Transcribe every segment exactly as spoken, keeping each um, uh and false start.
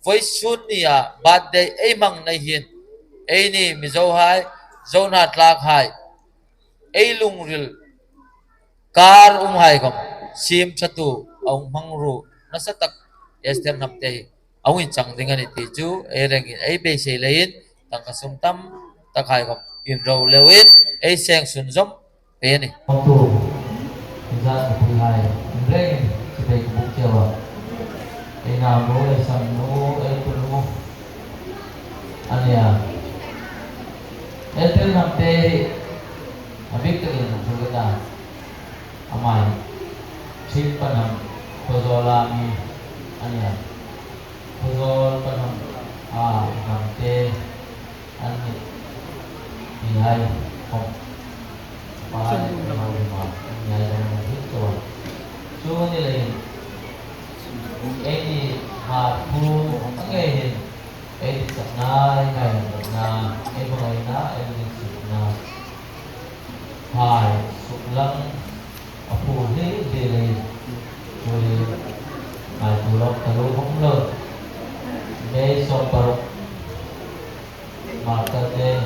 Vawisun nia birthday ei hmang nei hin, eini Mizohai, Zo hnathlakhai, ei lungril kar umhai khom siemṭhatu a hung hmangruo nasa tak Esther Hnamte hi a hung inchang ding a nih ti chu ei rengin ei beisei leiin tangka sum tam takhai khom inro loin ei seng sunzawm pei a nih. Hmangtu, inzat ka pui hai, inrengin chibai ka buk cheu a. Ei naunu, ei sangnu, ei tunu a nih a. Esther Hnamte hi a bik takin a thu ka ta. Amai Chin Pahnam Khawzawla mi a nih a. Khawzawl Pahnam a Hnamte an nih ti hai khom. Pa hai, pa hai, ma, an nih hai dam na hi chau. Chu ni leiin, eini Hmar thu a ngei hin, ei ditsakna, ei ngaina, ei hmangaina, ei lunginsietna hai suklang a phu hli hli leiin, chu hi ngaituo lawk taluo vawng lo. May sawm paruk, Martyr Day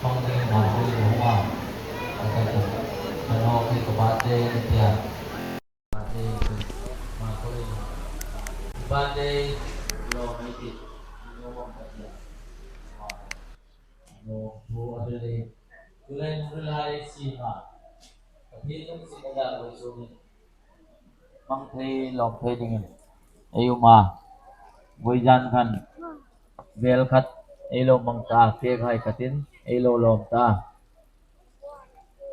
hmang dingin Hmar khuoa a hung a. A ta chu, ka naw khi ka birthday a ni tia. Birthday, Hmar khuoa birthday lawm ei tih, lawm ka tia. Lawmthu a hril leiin, tulai lungril hai siem a, Pathien lungsietna dam vawisun hin hmang thei, lawm thei dingin ei um a. Vawizan khan vel khat ei lo hmang ta, cake hai katin ei lo lawm ta.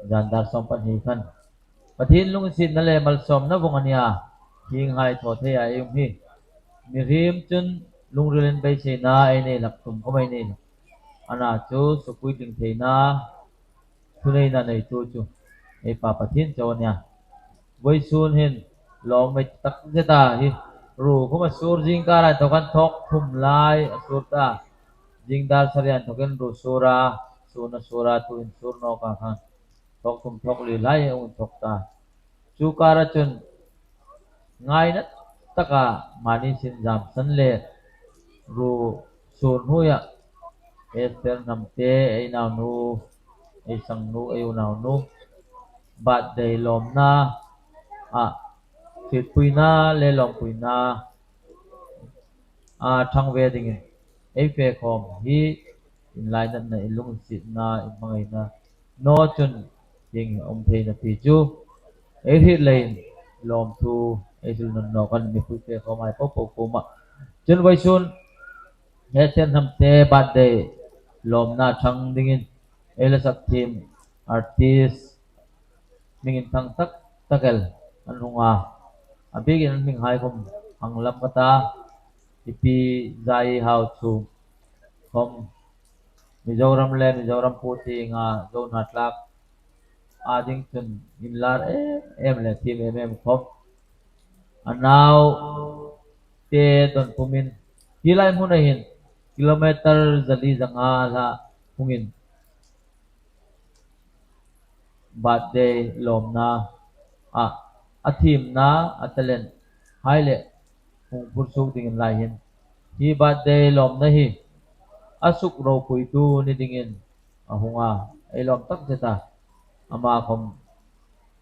Zan dar sawm pahni khan Pathien lungsietna le malsawmna vawng a nia, hienghai thaw theia ei um hi. Mihriem chun lungrilin beiseina ei nei hlak, tum khom ei nei hlak. Ana chu sukpuitling theina, thuneina neitu chu ei Pa Pathien chau a nia. Vawisun hin lawm ei ti takzet a, hi ruo khom a sur, zingkar a inthawk khan thawk thum lai a sur ta. Zing dar sari a inthawkin ruo sur a, sun a sur a, tuhin sur nawk a khan thawk thum thawk li lai a hung inthawk ta. Chu kara chun ngaina taka mani sin zam san le ruo sur hnuoia Esther Hnamte, ei naunu, ei sangnu, ei unaunu birthday lawmna a, hrietpuina le lawmpuina a ṭhang ve dingin ei fe khawm hi, inlainatna, inlungsietna, inhmangaina naw chun hieng hi a um thei a nih ti chu ei hriet leiin lawmthu ei hril nawn nawk a nih, mipui fe khawm hai po po kuomah. Chun vawisun Esther Hnamte birthday lawmna ṭhang dingin ei hla sak thiem artist hming inthang tak tak el an hung a. A bikin an hminghai khom hang lam ka ta, i Pi Zai Hau chu khom Mizoram le Mizoram puo tienga Zo hnathlak a ding chun inlar em em le thiem em em khom. A naute don pumin hi lai hmuna hin kilometer zali zanga hla hungin birthday lawmna a, a thiemna, a talent hai le hung phur suok dingin lai hin, hi birthday lawmna hi a suk ropuitu ni dingin a hung a, ei lawm takzet a. Ama khom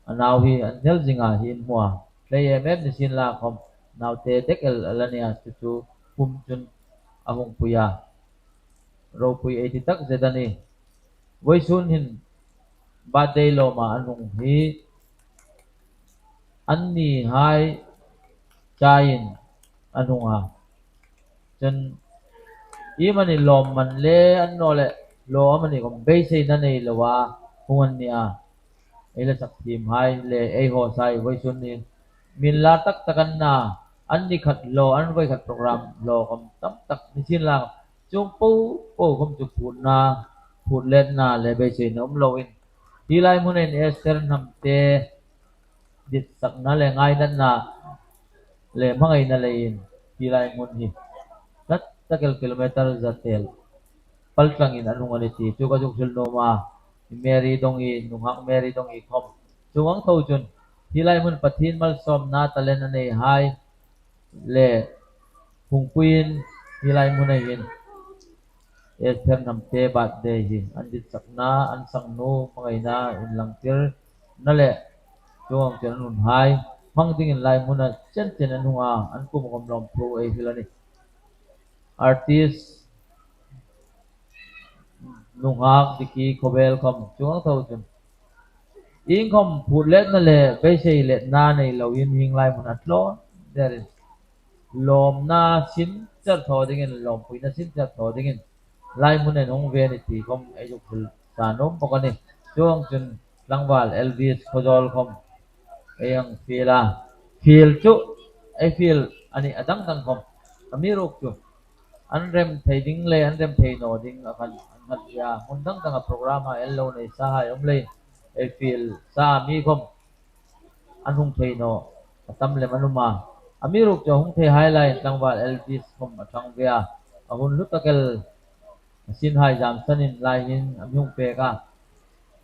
a nau hi an hel zing a, hi in hmu a. Hlei em em ni sien la khom, naute dek el a la nia, chu chu pum chun a hung pui a. Ropui ei ti takzet a nih. Vawisun hin birthday lawma an hung hi annihai chain an hung a. Chun iemani lawmman le annawleh lawm amani khom beiseina nei loa hung an ni a. Ei hla sak thiemhai le ei hawsai vawisun ni min lar tak tak an na, an ni khat hlaw, an voi khat program hlaw khom tam tak ni sien la, chuong po po khom chu phutna, phutletna le beiseina um loin, hi lai hmunin Esther Hnamte ditsakna le ngainatna le hmangaina leiin hi lai hmun hi hla tak el kilometer za tel pal tlangin an hung a nih ti chu ka zuk hril nuom a. Mary Dongi, nunghak Mary Dongi khom chuong ang tho chun hi lai hmun Pathien malsawmna talent a neihai le hung puiin Hi lai hmuna hin Esther Hnamte birthday hi an ditsakna, an sangnu hmangaina inlangtirna le chuong ang chun an hunhai hmang dingin lai hmuna chen chen an hung a, an kum khawm lawmthu ei hril a nih. Artist nunghak Dicky Khawbel khawm chuong ang tho chun iengkhawm phut letna le beisei letna nei loin hieng lai hmuna tlawn derin lawmna sin cher thaw dingin, lawmpuina sin cher thaw dingin lai hmuna hung ve a nih ti khawm ei zuk hril sa nuom bawk a nih. Chuong ang chun tlangval Elvis Khawzawl khawm ei hang fiel a, fiel chu ei fiel a nih a dang dang khawm. Amiruokchu an rem thei ding le an rem thei naw ding a khan an nghat zia, hmun dang danga program-a el lo nei sahai um leiin ei fiel sa mi khawm an hung thei naw a tam lem an um a. Amiruokchu a hung theihai laiin tlangval Elvis khawm a ṭhang ve a, a hun hlu tak el a sinhai zamsanin lai hin a mi hung pek a.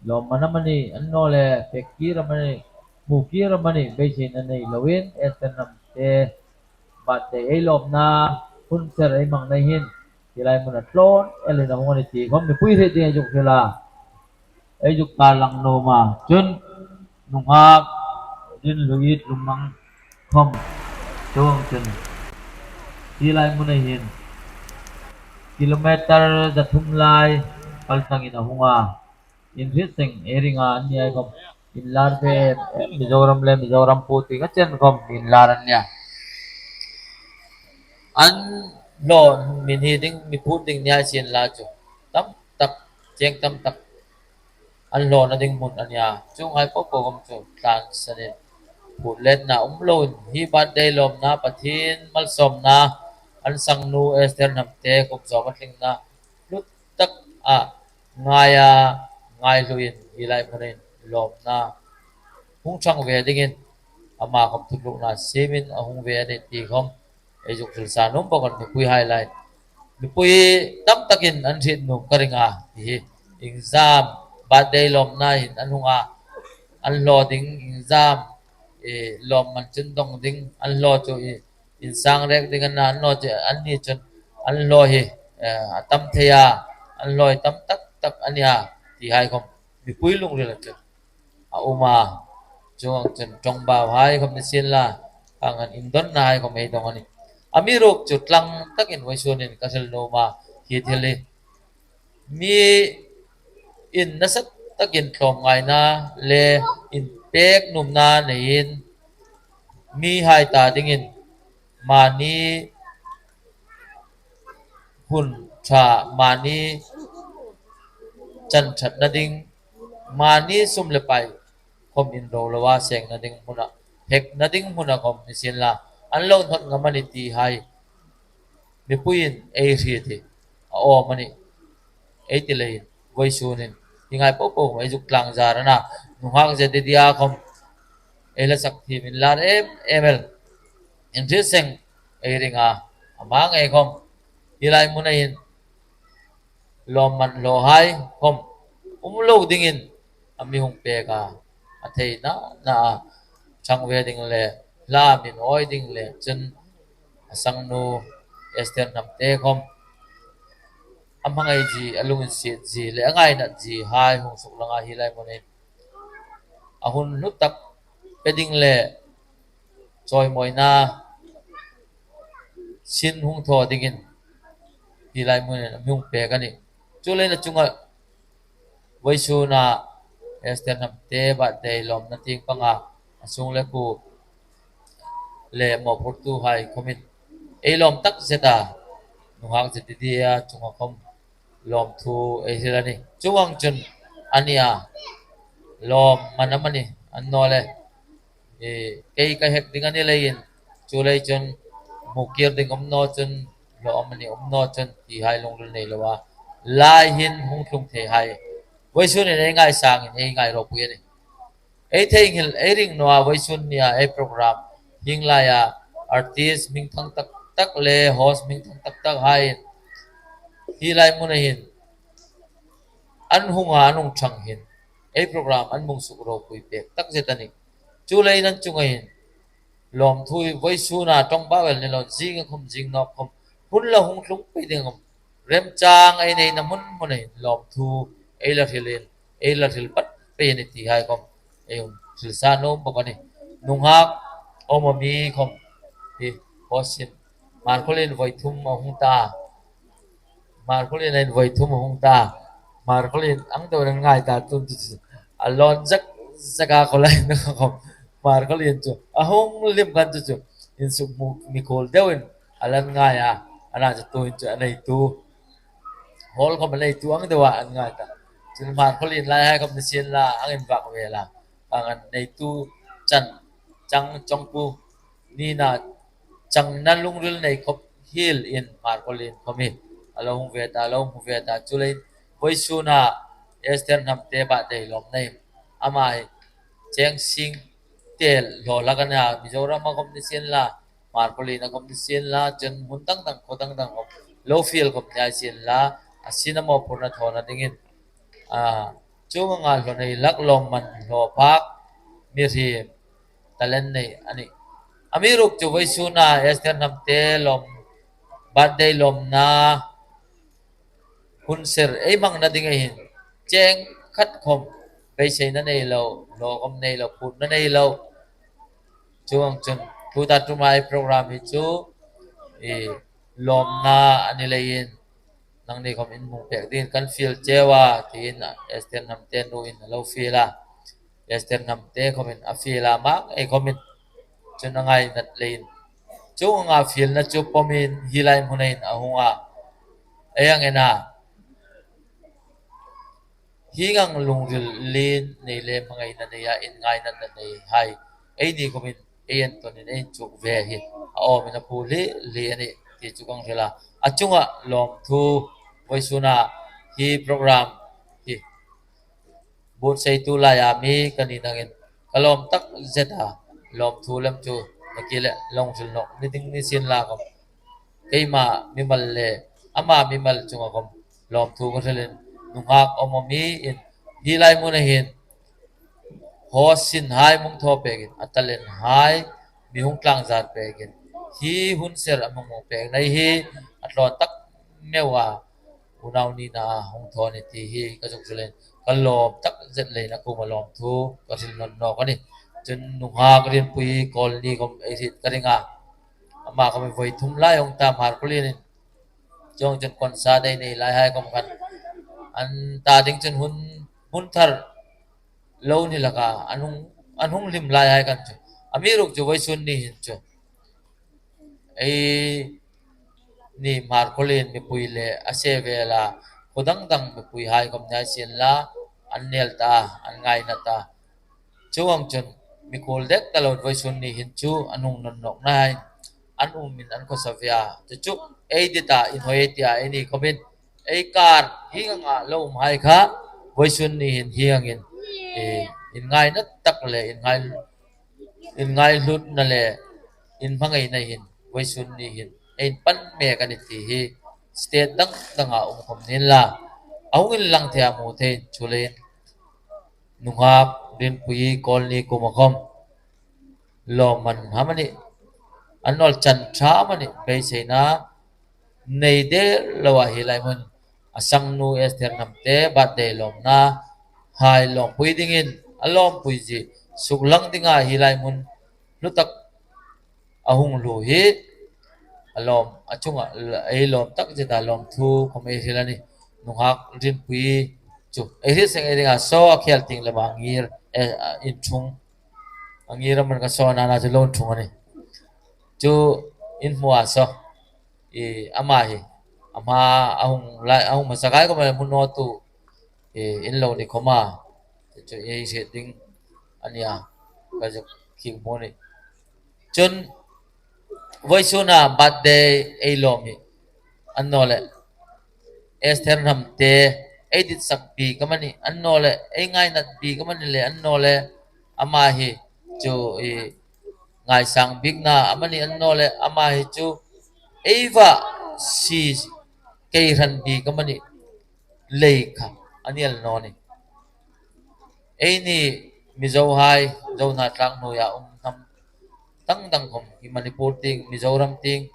Lawmman amanih, annawleh pek kir amanih, hmu kir amanih beiseina nei loin Esther Hnamte birthday ei lawmna hun cher ei hmangna hin hi lai hmuna tlawn elin a hung a nih ti khawm mipui hriet dingin ei zuk hril a, ei zuk tarlang nuom a. Chun nunghak Rinluit Lungmang khawm chuong ang chun hi lai hmuna hin kilometer za thum lai kal tlangin a hung a, inhriet seng ei ring a, anni hai khawm inlar ve em em, Mizoram le Mizoram pu tieng a chen khawm inlar an nih a. An hlaw mi ni ding, mi phut ding ni hai sien la chu tam tak, cheng tam tak an hlawna ding hmun a nih a. Chuonghai po po khawm chu tlansanin phut letna um loin hi birthday lawmna, Pathien malsawmna, an sangnu Esther Hnamte kum sawm a tlingna hlu tak a ngai a, ngai hluin hi lai hmuna hin lawmna hung ṭhang ve dingin ama khawm thutlukna siemin a hung ve a nih ti khawm ei zuk hril sa nuom bawk a nih, mipuihai lai. Mipui tam takin an hriet nuom ka ring a, hi hi exam, birthday lawmna hin an hung a, an hlaw ding exam, eh, lawmman chun dawng ding, an hlaw chu insang rek ding a na, an hlaw chu anni chun an hlaw hi, eh, a tam thei a, an hlaw hi tam tak tak a nih a, ti hai khawm mipui lungrila chun a um a. Chuong ang chun ṭawngbau hai khawm ni sien la, khang an indonna hai khawm ei dawng a nih. Amiruokchu tlang takin vawisun hin ka hril nuom a, hi thil hi mi in nasa takin tlawmngaina le inpek nuomna neiin mihai ta dingin mani hun ṭha, mani chan ṭhatna ding, mani sum le pai khawm inro loa sengna ding hmuna, hekna ding hmuna khawm ni sien la, an lo hnawt ngam a nih ti hai mipuiin ei hriet hi a awm a nih. Ei ti leiin vawisun hin hi ngai po po ei zuk tlangzar a na, nunghak Zedidia khawm ei hla sak thiem inlar em em el, inhriet seng ei ring a, ama ngei khawm hi lai hmuna hin lawmman hlawhai khawm um lo dingin a mi hung pek a, a theina na a ṭhang ve ding le hla min awi ding le chun a sangnu Esther Hnamte khawm a hmangai zie, a lunginsiet zie le a ngainat zie hai hung suklang a, hi lai hmuna hin a hun hlu tak pe ding le chawimawina sin hung thaw dingin hi lai hmuna hin a mi hung pek a nih. Chuleiin a chunga vawisuna Esther Hnamte birthday lawmna tieng panga a sung le kuo le mawphurtuhai khawmin ei lawm tak zet a, nunghak Zedidia chunga khawm lawmthu ei hril a nih. Chuong ang chun a nih a, lawmman amanih, annawleh, eh, kei ka hek ding a ni leiin, chuleiin chun hmu kir ding um naw chun, hlaw amanih um naw chun ti hai lungril nei loa lai hin hung tlung thei hai vawisun hin ei ngaisangin ei ngai ropui a nih. Ei theinghil ei ring naw a, vawisun nia ei program hieng laia artist hmingthang tak tak le host hmingthang tak tak haiin hi lai hmuna hin an hung a, an hung ṭhang hin ei program an hung suk ropui pek tak zet a nih. Chuleiin an chunga hin lawmthu hi vawisuna ṭawngbau el ni loin zinga khawm, zing nawk khawm hun la hung tlung pei ding khom, remchang ei neina hmun hmuna hin lawmthu ei la hrilin, ei la hril pat pei a nih ti hai khom ei hung hril sa nuom bawk a nih. Nunghak awm a mi khom hi, Hmar khuolin voi thum a hung ta. Hmar khuolin a hin voi thum a hung ta. Hmar khuolin ang deuin an ngai ta tun tu chu. A lawn zak zak a khuolai na khom. Hmar khuolin chu a hung lim khan chu chu. Insuk mu mikhuol deuin a la ngai a. Ana chu tuhin chu a neitu, hall khom a neitu ang deuin an ngai ta. Chun Hmar khuolin lai hai khom ni sien la, ang invak ve la. Ang an neitu chan, chang chawngpu nina changna lungril nei khop hielin Hmar khuolin khom hi a lo hung ve ta, a lo hung ve ta. Chuleiin vawisuna Esther Hnamte birthday lawmna hin ama hi cheng sing tel hlaw hlak a nih a, Mizoram a khom ni sien la, Hmar khuolin a khom ni sien la, chun hmun dang dang, khuo dang dang khom lo fiel khom ni sien la, a sin a mawphurna thawna dingin, a, chuong anga hlaw nei hlak, lawmman, hlaw phak, mihriem talent nei a nih. Amiruokchu vawisuna Esther Hnamte lawm, birthday lawmna hun ser ei hmangna ding a hin cheng khat khom beiseina nei lo, hlaw khom nei lo, phutna nei lo. Chuong chun tuta ṭuma ei program hi chu, i, lawmna a ni leiin nangni khom in hmang pek dingin kan fiel cheu a, tiin Esther Hnamte nuin a lo fiel a. Esther Hnamte khomin a fiel a, mak ei khomin. Chun a ngainat leiin chuong anga fielna chu pawmin hi lai hmuna hin a hung a. Ei ang en a, hieng ang lungril lien nei le hmangaina nei a, inngainatna nei hai eini khomin ei entawnin ei inchuk ve hi a awmin a phu hli hli a nih ti chu kan hril a. A chunga lawmthu, vawisuna hi program hi buotsaitu laia mi ka ni nangin ka lawm tak zet a, lawmthu lem chu nakie le long hril nawk ni ding ni sien la khom, keima mimal le ama mimal chunga khom lawmthu ka hrilin, nunghak awm a miin hi lai hmuna hin haw sin hai mi hung thaw pekin, a talent hai mi hung tlangzar pekin, hi hun ser a mi hung pekna hi a tlawn tak meu a, unau nina a hung thaw a nih ti hi ka zuk hrilin ka lawm tak zet leiin a kuoma lawmthu ka hril nawn nawk a nih. Chun nunghak Rinpui Colony khom ei hriet ka ring a, ama khom voi thum lai a hung ta Hmar khuolin. Chuong chun concert ei nei lai hai khom khan an ta ding chun hun, hun thar lo ni hlak a, an hung, an hung hlim lai hai khan chu. Amiruokchu vawisun ni hin chu eini Hmar khuolin mipui le a se vela khuo dang dang mipui hai khom ni sien la, an nel ta, an ngainat ta. Chuong chun mikhuol dek ta lo vawisun ni hin chu an hung nawn nawkna hai an umin an khawsa ve a. Chu chu ei dit a, inhawi ei ti a, eini khomin ei kar hieng anga lo um hai kha vawisun ni hin hieng angin, e, inngainat tak le inngai, inngailutna le inhmangaina hin vawisun ni hin ei inpan mek a nih ti hi state dang danga um khom ni inla, a hung inlang thei a, hmu thei in, chuleiin nunghak Rinpui Colony kuoma khom lawmman amanih, a nawlchan ṭha amanih beiseina nei der loa hi lai hmun a sangnu Esther Hnamte birthday lawmna hai lawmpui dingin a lawmpuizie suklang dinga hi lai hmun hlu tak a hung hlu hi a lawm, a chunga ei lawm tak zeta lawmthu khom ei hril a nih. Nunghak Rinpui chu ei hril seng ei ring a, saw a khel tieng lema ngir, e, a inṭhung a ngir a, man ka saw nana chu lo inṭhung a nih. Chu in hmu a saw, e, ama hi, ama a hung lai, a hung hmasa kai khom hmu naw tu, e, in lo ni khom a, chu ei hriet ding a nih a, ka zuk hmu a nih. Chun vawisuna birthday ei lawm hi, annawleh Esther Hnamte ei ditsak bik amanih, annawleh ei ngainat bik amanih le, annawleh ama hi chu ei ngaisang bikna amanih, annawleh ama hi chu ei va sie kei hran bik amanih lei kha a ni el naw nih. Eini Mizohai, Zo hnathlak hnuoia um hnam dang dang khom, hi Manipur tieng, Mizoram tieng,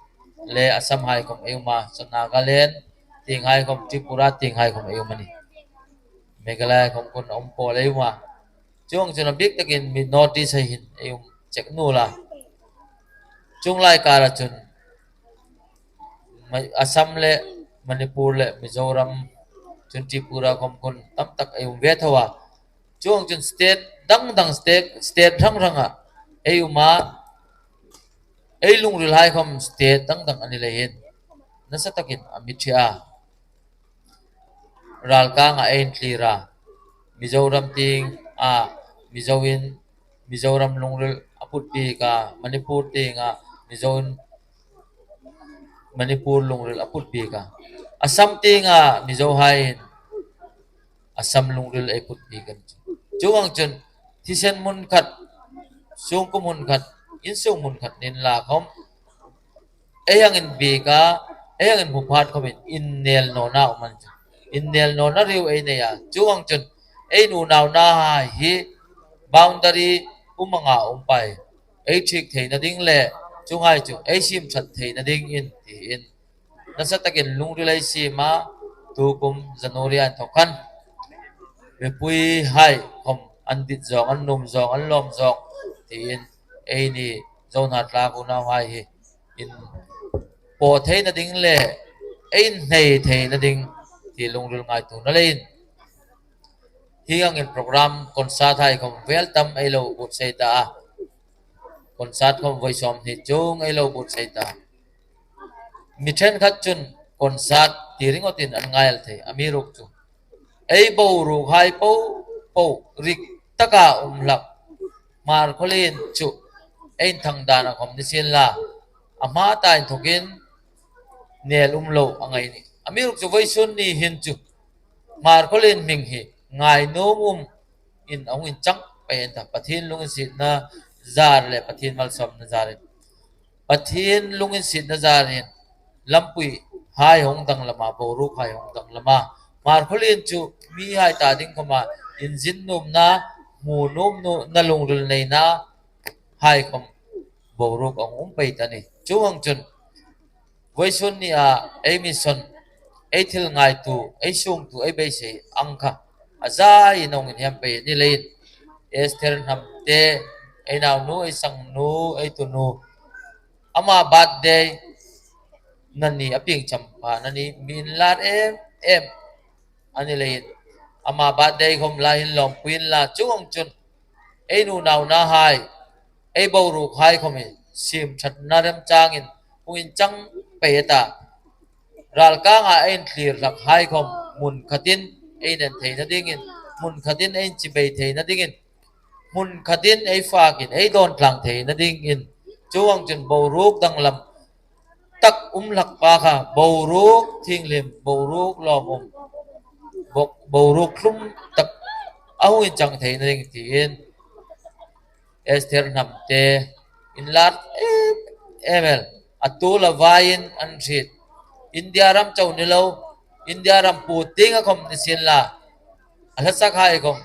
le Assam hai khawm ei um a, saw Nagaland tieng hai khawm, Tripura tieng hai khawm ei um a nih. Meghalaya khawm khun a um pawl ei um a. Chuong chun a bik takin mi North East hai hin ei um chek nuol a. Chuong lai kara chun Mai-, Assam le Manipur le Mizoram, chun Tripura khawm khun tam tak ei um ve tho a. Chuong chun state dang dang, state, state hrang hranga ei um a, ei lungril hai khawm state dang dang a ni leiin nasa takin a mi ṭhe a. Ralkanga ei inthlir a, Mizoram tienga Mizoin, Mizoram lungril a put bik a, Manipur tienga Mizoin, Manipur lungril a put bik a, Assam tienga Mizo haiin Assam lungril ei put bik a nih. Chuong ang chun thisen hmun khat, sungkuo hmun khat, insung hmun khat ni inla khawm, ei hang inbiek a, ei hang inhmu phat khawmin innel nawna um a nih. Innel nawna riu ei nei a. Chuong ang chun ei unauna hai hi boundary um anga um pei, ei ṭhik theina ding le chuong hai chu ei siem ṭhat theina dingin tiin nasa takin lungril ei siem a, tukum January a inthok khan mipui hai khawm an dit zawng, an nuom zawng, an lawm zawng tiin eini Zo hnathlak unau hai hi inpaw theina ding le ei inhnei theina ding ti lungril ngaituona leiin hi angin program concert hai khawm vel tam ei lo buotsai ta a. Concert khawm vawi sawmhni chuong ei lo buotsai ta. Mi ṭhenkhat chun concert ti ringawtin an ngai el thei, amiruokchu ei boruok hai po po rik taka um hlak Hmarkhawlien chu ei inthang dana khawm ni sienla, a hma ta inthokin nel um lo a ngai a nih. Amiruokchu vawisun ni hin chu Hmarkhawlien hming hi ngainuom um in a hung inchang pei a ni ta. Pathien lunginsietna zar le Pathien malsawmna zarin, Pathien lunginsietna zarin lampui hai hung danglam a, boruok hai hung danglam a. Hmarkhawlien chu mi hai ta ding khawma inzin nuomna, hmu nuomna, lungril neina hai khawm boruok a hung um pei ta a nih. Chuong ang chun vawisun nia ei mission, ei thil ngaituo, ei suongtuo, ei beisei ang kha a zaiin a hung inhiem pei a ni leiin Esther Hnamte, ei naunu, ei sangnu, ei tunu, ama birthday na ni, a pieng champha na ni, mi inlar em em a ni leiin ama birthday khawm la inlawmpui inla, chuong ang chun ei unauna hai, ei boruok hai khawm hi siem ṭhatna remchangin hung inchang pei a ta. Ralkanga ei inthlir hlak hai khawm hmun khatin ei nen theina dingin, hmun khatin ei inchibai theina dingin, hmun khatin ei fakin ei dawn tlang theina dingin, chuong ang chun boruok danglam tak um hlak pa kha boruok thienghlim, boruok lawmum, bo-, boruok hlum tak a hung inchang theina ding tiin Esther Hnamte inlar em em el, a tuol a vaiin an hriet. India ram chau ni lo, India ram puotienga khawm ni sienla, a hla sak hai khawm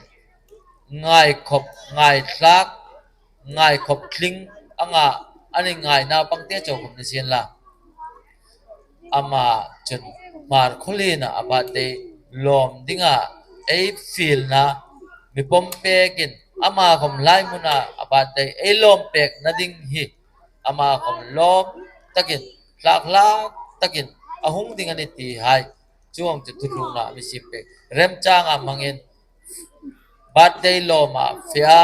ngaikhawp, ngaithlak, ngaikhawp tling anga an inngai naupangte chau khawm ni sienla, ama chun Hmarkhawliena a birthday lawm dinga ei fielna mi pawm pekin, ama khawm lai hmuna a birthday ei lawm pekna ding hi ama khawm lawm takin, hlak hlak takin a hung ding a nih ti hai chuong chu thutlukna mi siem pek. Remchanga hmangin birthday lawma fe a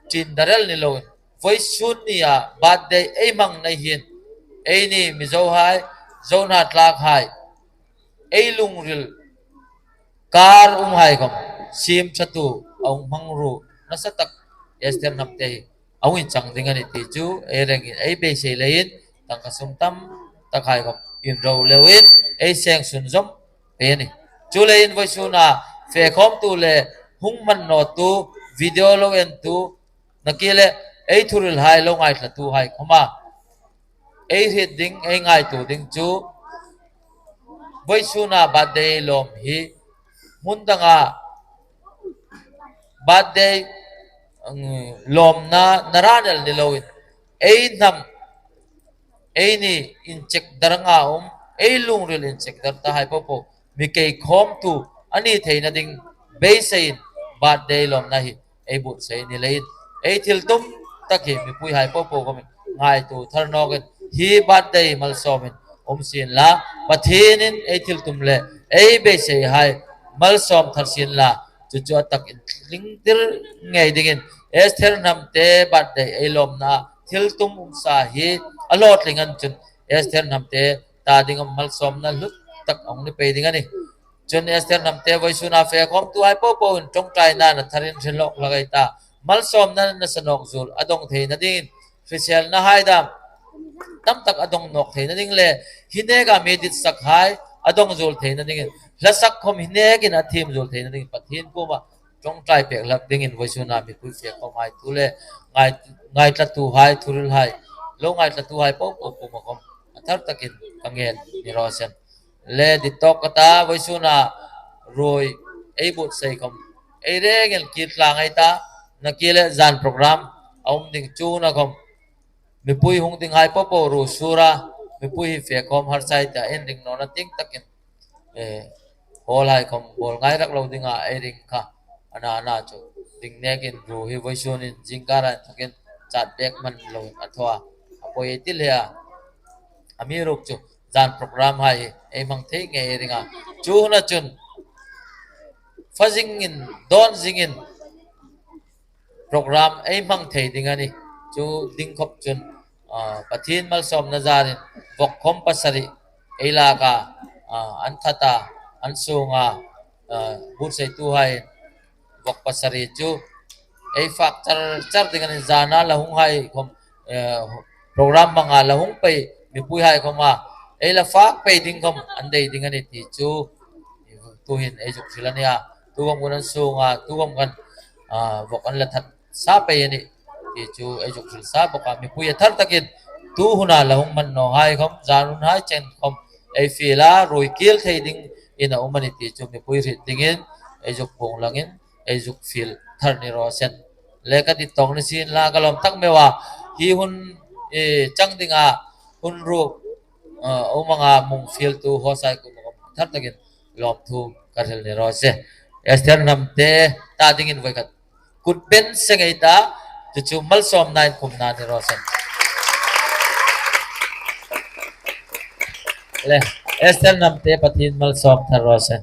ṭin darrel ni loin, vawisun nia birthday ei hmangna hin eini Mizo hai, Zo hnathlak hai, ei lungril kar um hai khawm siem ṭhatu a hung hmangruo nasa tak Esther Hnamte hi a hung inchang ding a nih ti chu ei rengin ei beisei leiin tangka sum tam tak hai khawm inro loin ei seng sunzawm pei a nih. Chuleiin vawisuna fe khawmtu le hung hmang nawtu, video lo entu, nakie le ei thuhril hai lo ngaithlatu hai khawma ei hriet ding, ei ngaituo ding chu vawisuna birthday lawm hi hmun danga birthday, um, lawmna narana el ni loin, ei hnam eini inchek dar nga um, ei lungril inchek dar ta hai popo mi kei khawmtu a ni theina ding beiseiin birthday lawmna hi ei buotsai ni leiin, ei thiltum tak hi mipui hai popo khawmin ngaituo thar nawkin, hi birthday malsawmin um sien la, Pathienin ei thiltum le ei beiseihai malsawm thar sien la, chu chu a takin tlingtir ngei dingin Esther Hnamte birthday ei lawmna thiltum um sa hi a hlawtling an chun Esther Hnamte ta ding am malsawmna hlut tak a hung ni pei ding a nih. Chun Esther Hnamte vawisuna fe khawmtuhai popoin ṭawngṭaina na tharin hrilawk hlak ei ta. Malsawmna nasa nawk zuol a dong theina dingin, hriselna hai dam tam tak a dong nawk theina ding le, hi neka mi ditsak hai a dong zuol theina dingin, hlasak khawm hi nekin a thiem zuol theina dingin Pathien kuoma ṭawngṭai pek hlak dingin vawisuna mipui fe khawmhai tu le ngai, ngaithlatuhai, thuril hai, lo ngaithlatuhai popo kuoma khawm a thar takin ka ngen ni raw se. Le dit tawk ka ta, vawisuna ruoi ei buotsai khawm ei rengin kir tlang ei ta, nakie le zan program a um ding chu na khawm mipui hung dinghai popo ruo sura, mipui hi fe khawm harsa ei ta, en ding nawna ting takin, eh, hall hai khawm bawl ngai rak lo dinga ei ring kha. Ana, ana chu ding nekin ruo hi vawisunin zingkara inthokin chat bek man loin a thaw a, a poi ei ti le a. Amiruokchu zan program hai ei hmang thei ngei ei ring a. Chu huna chun fa zingin, dawn zingin program ei hmang thei ding a nih. Chu ding khawp chun, ah, Pathien malsawmna zarin vawk khawm pasari ei lak a, ah, an that a, an sung a, ah, buotsaituhai vawk pasari chu ei fak char char ding a nih. Zana la hung hai khawm, eh, program hmanga la hung pei mipuihai khawma ei la fak pei ding khawm an dei ding a nih ti chu tuhin ei zuk hril a nih a. Tu khawm khan an sung a, tu khawm khan, ah, vawk an la that sa pei a nih ti chu ei zuk hril sa bawk a. Mipui a thar takin tu huna la hung hmang nawhai khawm, zan hun hai chen khawm ei fiel a, ruoi kir thei dingin a um a nih ti chu mipui hriet dingin ei zuk puong langin ei zuk fiel thar ni raw se. Le ka dit tawk ni sien la, ka lawm tak meu a, hi hun, eh, chang dinga hun ruok, ah, um anga mung fieltu hawsai kuoma khawm thar takin lawmthu ka hril ni raw se. Esther Hnamte ta dingin voi khat kut beng seng ei ta, chu chu malsawmna inkhumna ni raw se. Le, Esther Hnamte Pathien malsawm thar raw se.